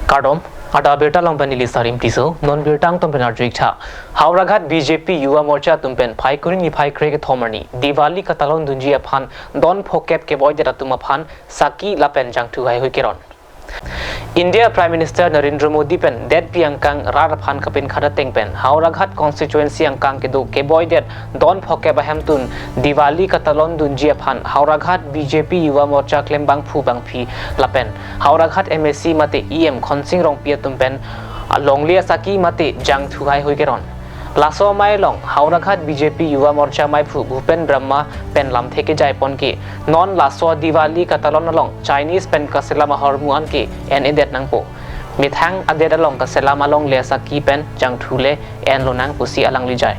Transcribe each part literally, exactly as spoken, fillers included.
Kardom, adap abirta along pen neli Sarim Tisso, non birta angton pen arju-ik tha. Howraghat B J P Yuva Morcha atum pen Phaikuni niphai kre-kethom arni Diwali katalon dunji aphan don phokep keboidet atum aphan saki lapen jangthu haihui keron. India Prime Minister Narendra Modi pen detpi angkang rat aphan kapinkhat ateng pen Howraghat constituency angkang kedo keboidet don phokep ahemtun Diwali katalon dunji aphan Howraghat B J P Yuva Morcha klembangphu bangphi lapen Howraghat M A C mate E M Khonsing Rongpi atum pen alongle asaki mate jangthu haihui keron. Laso amei along Howraghat B J P Yuva Morcha meiphu Bhupen Brahma pen lamthe kejai pon ke non laso Diwali katalon along Chinese pen kaselam ahormu an ke en-edet nangpo. Methang adet along kaselam alongle asaki pen jangthu le enlonang pusi alangli jai.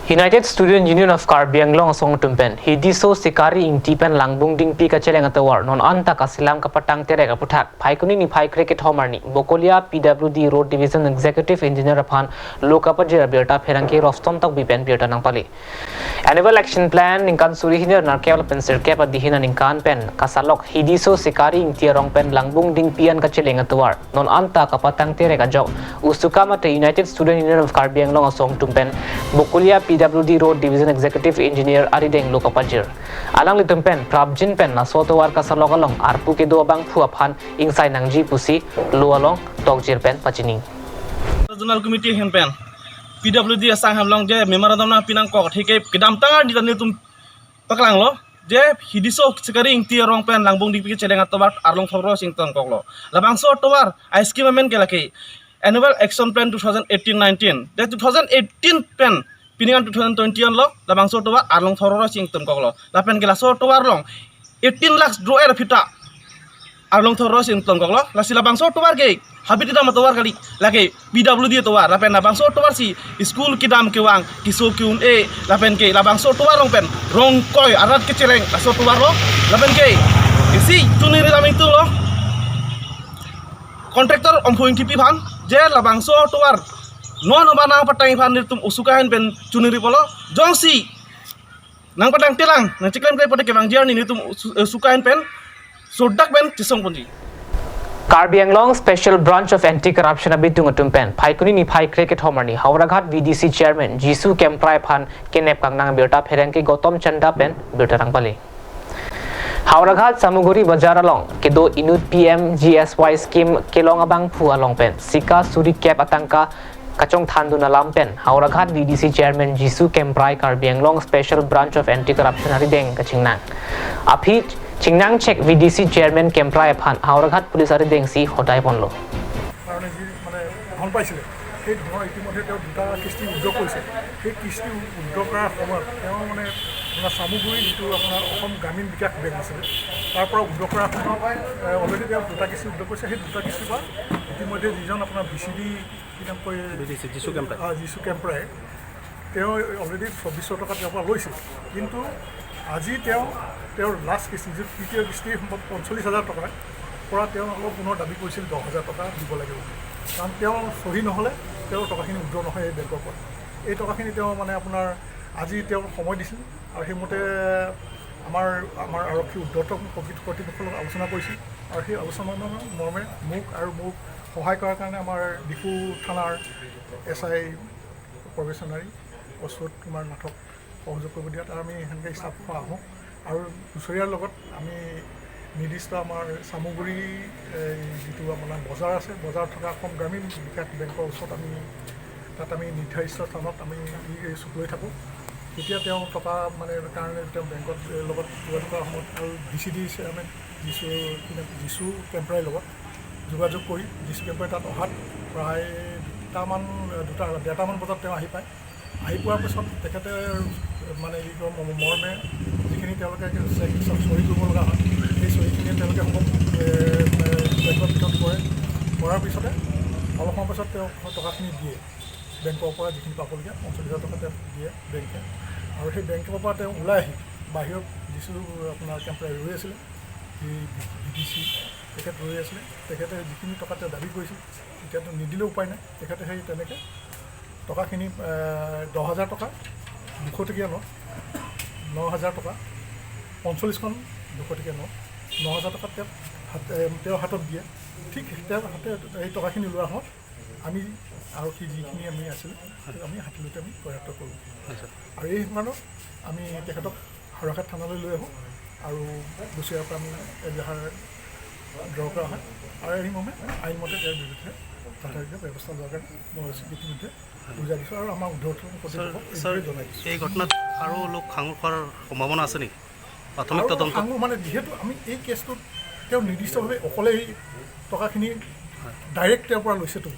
United Student Union of Karbi Anglong asong atum pen Hidiso Sikari Ingti pen Langbung Dingpi kacheleng atovar non anta kaselam kapatang terek aputhak Phaikuni niphai kre-kethom arni Bokolia P W D Road Division Executive Engineer aphan lo kapajir abirta pherangke Rostom Tokbi pen birta nangpale. Annual Action Plan ningkan suri hini ra nerkep lapen sirkep adihin aningkan pen kasalok Hidiso Sikari Ingti arong pen Langbung Dingpi an kacheleng atovar non anta kapatang terek ajok USUKA mate United Student Union of Karbi Anglong asong atum pen Bokolia P W D Road Division Executive Engineer arideng lo kapajir. Alanglitum pen prapjin pen laso atovar kasalok along arpu kedo abangphu aphan ingsai nangji pusi lo along tokjir pen pachini. Zonal Committee ahin pen P W D asang hem along je memorandum nangpi nangkok atheke kedamtang arni ta nelitum paklanglo je Hidiso Sikari Ingti arong pen Langbung Dingpi kacheleng atovar arlong thorroi si ingtonkoklo. Labangso atovar a-scheme amen ke lake Annual Action Plan two thousand eighteen nineteen. De two thousand eighteen pen pining an two thousand twenty anlo labangso atovar arlong thorroi si ingtonkoklo. Lapen ke laso atovar along eighteen lakhs draw er aphi ta arlong thorroi si ingtonkoklo. Lasi labangso atovar ke habit kedam atovar kali, lake P W D atovar. Lapen labangso atovar si school kedam kevang, keso ke-un-e, lapen ke labangso atovar along pen rong koi arat kecheleng laso atovar lo. Lapen ke isi chuniri laming tu lo. Contractor Ompho Ingtipi aphan je labangso atovar non abang nangpatang aphan nelitum USUKA ahin pen chuniri pulo. Jongsi nangpatang telang, nangchiklem klem pute kevangji arni nelitum USU-, USUKA ahin pen sodak pen chisong ponji. Karbi Anglong Special Branch of Anti-Corruption abitung atum pen Phaikuni niphai kre-kethom arni Howraghat V D C Chairman Jisu Kemprai aphan kenep kangnang birta pherangke Gautam Chanda pen birta nangpale. Howraghat Samuguri Bazar along kedo inut P M G S Y scheme kelong abangphu along pen sika suri kep atangka kachongthandun alam pen Howraghat V D C Chairman Jisu Kemprai Karbi Anglong Special Branch of Anti-Corruption arideng kachingnang. Aphi chingnang chek V D C Chairman Kemprai aphan Howraghat Police arideng si hodai ponlo. কাৰণে যি মানে ধন পাইছিলে, সেই ধনৰ ইতিমধ্যে তেওঁ দুটা কিস্তি উইথড্ৰ কৰিছে। সেই কিস্তি উইথড্ৰ কৰাৰ সময়ত তেওঁ মানে আপোনাৰ চামুগুৰি যিটো আপোনাৰ অসম গ্ৰামীণ বিকাশ বেংক আছিলে, তাৰ পৰা উইথড্ৰ কৰাৰ সময়ত, এ, অলৰেডি তেওঁ দুটা কিস্তি উইথড্ৰ কৰিছে। সেই দুটা কিস্তিৰ পৰা ইতিমধ্যে যিজন আপোনাৰ বি চি ডি, কি নাম কয়? বি ডি চি, জিচু কেম্প্ৰাই। আ, জিচু কেম্প্ৰাই, তেওঁ অলৰেডি চৌব্বিছশ টকা তেওঁৰ পৰা লৈছিল। কিন্তু আজি তেওঁ, তেওঁৰ লাষ্ট কিস্তি, যিটো তৃতীয় কিস্তি সম্ভৱ পঞ্চল্লিছ হাজাৰ টকাৰ পৰা তেওঁ আকৌ পুনৰ দাবী কৰিছিল দহ হাজাৰ টকা দিব লাগে বুলি। কাৰণ তেওঁ চহী নহ'লে তেওঁৰ টকাখিনি উইথড্ৰ নহয় এই বেংকৰ পৰা। এই টকাখিনি তেওঁ মানে আপোনাৰ আজি তেওঁ সময় দিছিল আৰু সেইমতে আমাৰ, আমাৰ আৰক্ষী ঊৰ্ধ্বতম কৰ্তৃ-, কৰ্তৃপক্ষৰ লগত আলোচনা কৰিছিল আৰু সেই আলোচনা মৰ্মে মোক আৰু মোক সহায় কৰাৰ কাৰণে আমাৰ ডিফু থানাৰ এছ আই প্ৰবেচনাৰী অচ্যুত কুমাৰ নাথক সহযোগ কৰিব দিয়াত আমি সেনেকৈ ষ্টাফ আহোঁ। আৰু চুচুৰীয়াৰ লগত আমি নিৰ্দিষ্ট আমাৰ চামুগুৰি, এই যিটো আপোনাৰ বজাৰ আছে, বজাৰত থকা অসম গ্ৰামীণ বিকাশ বেংকৰ ওচৰত আমি, তাত আমি নিৰ্ধাৰিত স্থানত আমি ই চুক লৈ থাকোঁ। তেতিয়া তেওঁ টকা মানে কাৰণে তেওঁ বেংকত, এ, লগত যোগাযোগ কৰাৰ সময়ত আৰু ডি চি ডি চেয়াৰমেন জিচু, কি নাম, জিচু কেম্প্ৰাইৰ লগত যোগাযোগ কৰি জিচু কেম্প্ৰাই তাত অহাত প্ৰায় দুটামান, দুটা, ডেৰটামান বজাত তেওঁ আহি পায়। আহি পোৱাৰ পিছত তেখেতে মানে ই কয় ম-, মৰ্মে যিখিনি তেওঁলোকে চেক চহী কৰিব লগা হয়, সেই চহীখিনিয়ে তেওঁলোকে সম্ভৱ, এ, এ, বেংকত বিতৰণ কৰে। কৰাৰ পিছতে অলপ সময় পিছত তেওঁ টকাখিনি দিয়ে, বেংকৰ পৰা যিখিনি পাবলগীয়া পঞ্চল্লিছ হাজাৰ টকা তেওঁ দিয়ে বেংকে। আৰু সেই বেংকৰ পৰা তেওঁ ওলাই আহি বাহিৰত যিচু আপোনাৰ কেম্প্ৰাই ৰৈ আছিলে, এই ভি ডি চি তেখেত ৰৈ আছিলে, তেখেতে যিখিনি টকা তেওঁ দাবী কৰিছিল, এতিয়াতো নিদিলেও উপায় নাই। তেখেতে সেই তেনেকে টকাখিনি, এ, দহ হাজাৰ টকা, দুশ টকীয়া নোট, ন হাজাৰ টকা, পঞ্চল্লিছখন দুশ টকীয়া নোট, ন হাজাৰ টকা তেওঁ হাত, এ, তেওঁৰ হাতত দিয়ে। ঠিক তেওঁৰ হাতে এই টকাখিনি লোৱা হওঁক, আমি আৰক্ষী যিখিনি আমি আছিলোঁ, আমি হাতী লওঁতে আমি কৰায়ত্ত কৰোঁ। আৰু এই সন্দৰ্ভত আমি তেখেতক হৰাঘাট থানালৈ লৈ আহোঁ আৰু দুচৰীয়াৰ পৰা আমি এজাহাৰ ড্ৰ কৰা হয় আৰু এই মৰ্মে আইন মতে তেওঁৰ বিৰুদ্ধে যথাযোগ্য ব্যৱস্থা লোৱাৰ কাৰণে মই ইতিমধ্যে বুজাই দিছোঁ আৰু আমাৰ ঊৰ্ধ্বতন কৰ্তৃপক্ষক এই ছাৰ, বিষয়ে জনাই দিছোঁ। এই ঘটনাত আৰু লোক সাঙুৰ খোৱাৰ সম্ভাৱনা আছে নেকি? প্ৰাথমিক আৰু তদন্ত সাঙুৰ মানে যিহেতু আমি এই কেছটোত তেওঁ নিৰ্দিষ্টভাৱে অকলে এই টকাখিনি ডাইৰেক্ট তেওঁৰ পৰা লৈছেতো,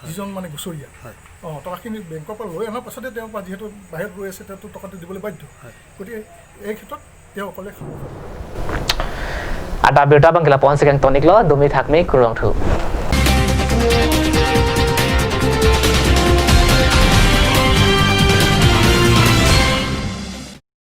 যিজন মানে গুচৰীয়া। হয়। অ, টকাখিনি বেংকৰ পৰা লৈ অনাৰ পাছতে তেওঁৰ পৰা যিহেতু বাহিৰত গৈ আছে, তেওঁতো টকাটো দিবলৈ বাধ্য। হয়। গতিকে এই ক্ষেত্ৰত তেওঁ অকলে সাঙুৰ খাব। Ada berita bang kila pon sekeng tonik lo, dumi thakmi kurang thu.